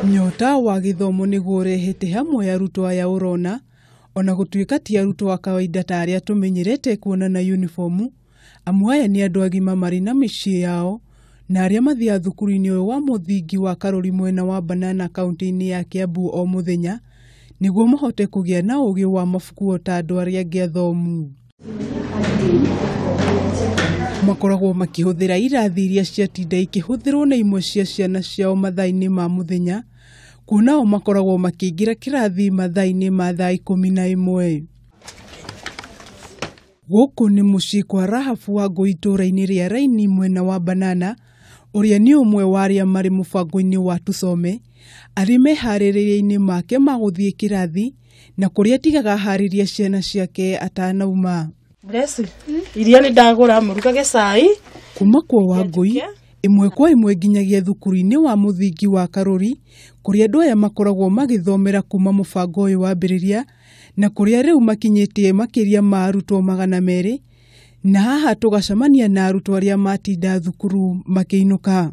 Nyota wa gĩthomo nĩguo ũrehete hamwe arutwo aya ũrona, ona gũtuĩka ti arutwo a kawaida ta arĩa tũmenyerete kuona na uniformu, amu aya nĩ andũ agima marĩ na mĩciĩ yao na arĩa mathiaga thukuru-inĩ ũyũ wa mũthingi wa Karũri mwena wa Banana kaunti-inĩ ya Kiambu o mũthenya nĩguo mahote kũgĩa na ũgĩ wa mabuku o ta andũ arĩa angĩ athomu. Makoragwo makĩhũthĩra irathi iria ciatinda ikĩhũthĩrwo nĩ imwe cia ciana ciao mathaa-inĩ ma mũthenya, kuona o makoragwo makĩingĩra kĩrathi mathaa-inĩ ma thaa 11. Gũkũ nĩ mũciĩ kwa Rahabu Wangũi itũũra-inĩ rĩa Raini mwena wa Banana, ũrĩa nĩ ũmwe wa arĩa marĩ mũbango-inĩ wa Tusome, arĩ meharĩrĩria-inĩ make ma gũthiĩ kĩrathi na kũrĩa atigaga aharĩria ciana ciake atanauma. Blessing, iria nĩ ndagũra mũrugage cai. Kuma kwa Wangũi ĩmwe kwa ĩmwe nginyagia thukuru-inĩ wa mũthingi wa Karũri kũrĩa andũ aya makoragwo magĩthomera kuma mũbango ũyũ wambĩrĩria na kũrĩa rĩu makinyĩtie makĩria ma arutwo 200, na haha tũgacemania na arutwo arĩa matinda thukuru makĩinũka.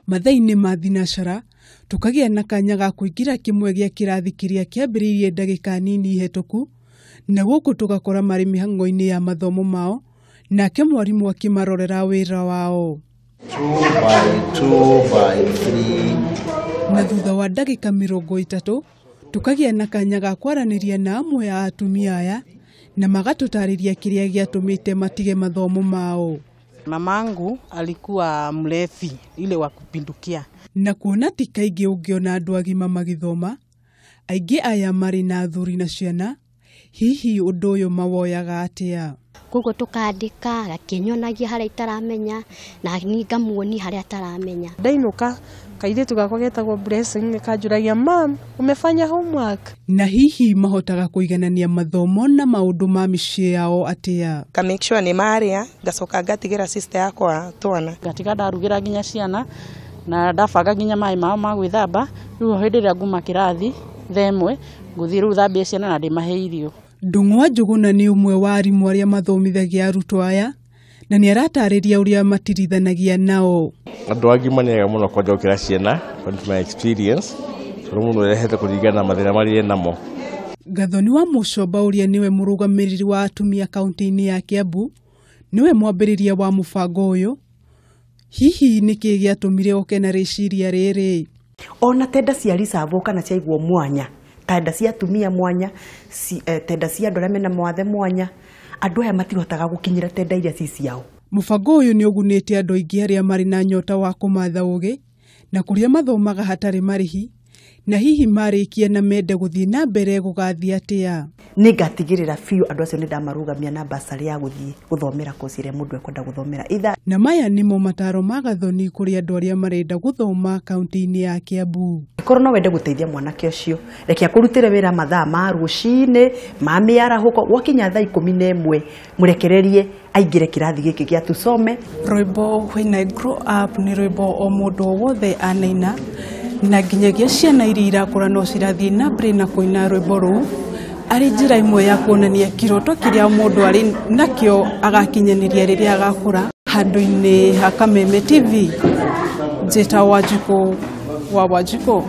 Mathaa-inĩ ma thinacara tũkagĩa na kanya ga kũingĩra kĩmwe gĩa kĩrathi kĩrĩa kĩambĩrĩirie ndagĩka nini hetũku, na gũkũ tũgakora marĩ mĩhang'o-inĩ ya mathomo mao, nake mwarimũ akĩmarorera wĩra wao. 2 by 2 by 3. Na thutha wa ndagĩka 30 tũkagĩa na kanya ga kwaranĩria na amwe a atumia aya na magatũtarĩria kĩrĩa gĩatũmĩte matige mathomo mao. Mamangu alikuwa mlevi ile wa kupindukia. Na kuona ti kaingĩ ũngĩona andũ agima magĩthoma, aingĩ aya marĩ na athuri na ciana, hihi ũndũ ũyũ mawoyaga atĩa? Koguo tũkandĩka gakĩnyonagia harĩa itaramenya na niĩ ngamuonia harĩa ataramenya. Ndainũka kairĩtu gakwa getagwo Blessing kanjũragia, mam, umefanya homework? Na hihi mahotaga kũiganania mathomo na maũndũ ma mĩciĩ yao atĩa? Ka make sure nĩ marĩa, ngacoka ngatigĩra sister yakwa twana. Ngatiga ndarugĩra nginya ciana na ndabanga nginya maĩ mao ma gwĩthamba, rĩu hĩndĩ ĩrĩa nguma kĩrathi thaa ĩmwe ngũthiĩ rĩu thambie ciana na ndĩmahe irio. Ndung'wa Njũgũna nĩ ũmwe wa arimũ arĩa mathomithagia arutwo aya na nĩ aratarĩria ũrĩa matirithanagia nao. Andũ agima nĩ ega mũno kwanja gũkĩra ciana, according to my experience, tondũ mũndũ ũrehete kũringana na mathĩna marĩa enamo. Gathoni wa Mũcomba ũrĩa nĩwe mũrũgamĩrĩri wa atumia kaunti-inĩ ya Kiambu nĩwe mwambĩrĩria wa mũbango ũyũ. Hihi nĩkĩ gĩatũmire oke na rĩciria rĩrĩ? Ona tenda cia ricabu kana ciaigwo mwanya, tenda cia atumia mwanya, tenda cia andũ arĩa mena mawathe mwanya, andũ aya matihotaga gũkinyĩra tenda iria ci ciao. Mũbango ũyũ nĩ ũgunĩte andũ aingĩ arĩa marĩ na nyota wa kũmatha ũgĩ na kũrĩa mathomaga hatarĩ marĩhi, na hihi marĩkia na mende gũthiĩ na mbere gũgathiĩ atĩa? Nĩngatigĩrĩra biũ andũ acio nĩndamarũgamia na basarĩ ya gũthiĩ gũthomera kosi ĩrĩa mũndũ ekwenda gũthomera. Either Na maya nĩmo mataro ma Gathoni kũrĩ andũ arĩa marenda gũthoma kaunti-inĩ ya Kiambu. Korwo no wende gũteithia mwanake ũcio, reke akũrutĩre wĩra mathaa ma rũcinĩ, ma mĩarahũko, gwakinya thaa 11 mũrekererie aingĩre kĩrathi gĩkĩ gĩa Tusome. Rwĩmbo When I Grow Up nĩ rwĩmbo o mũndũ o wothe anaina, na nginyagia ciana iria irakũra no cirathiĩ na mbere na kũina rwĩmbo rũu arĩ njĩra ĩmwe ya kuonania kĩroto kĩrĩa mũndũ arĩ nakĩo agakinyanĩria rĩrĩa agakũra. Handũ-inĩ ha Kameme TV, njĩta Wanjikũ wa Wanjikũ.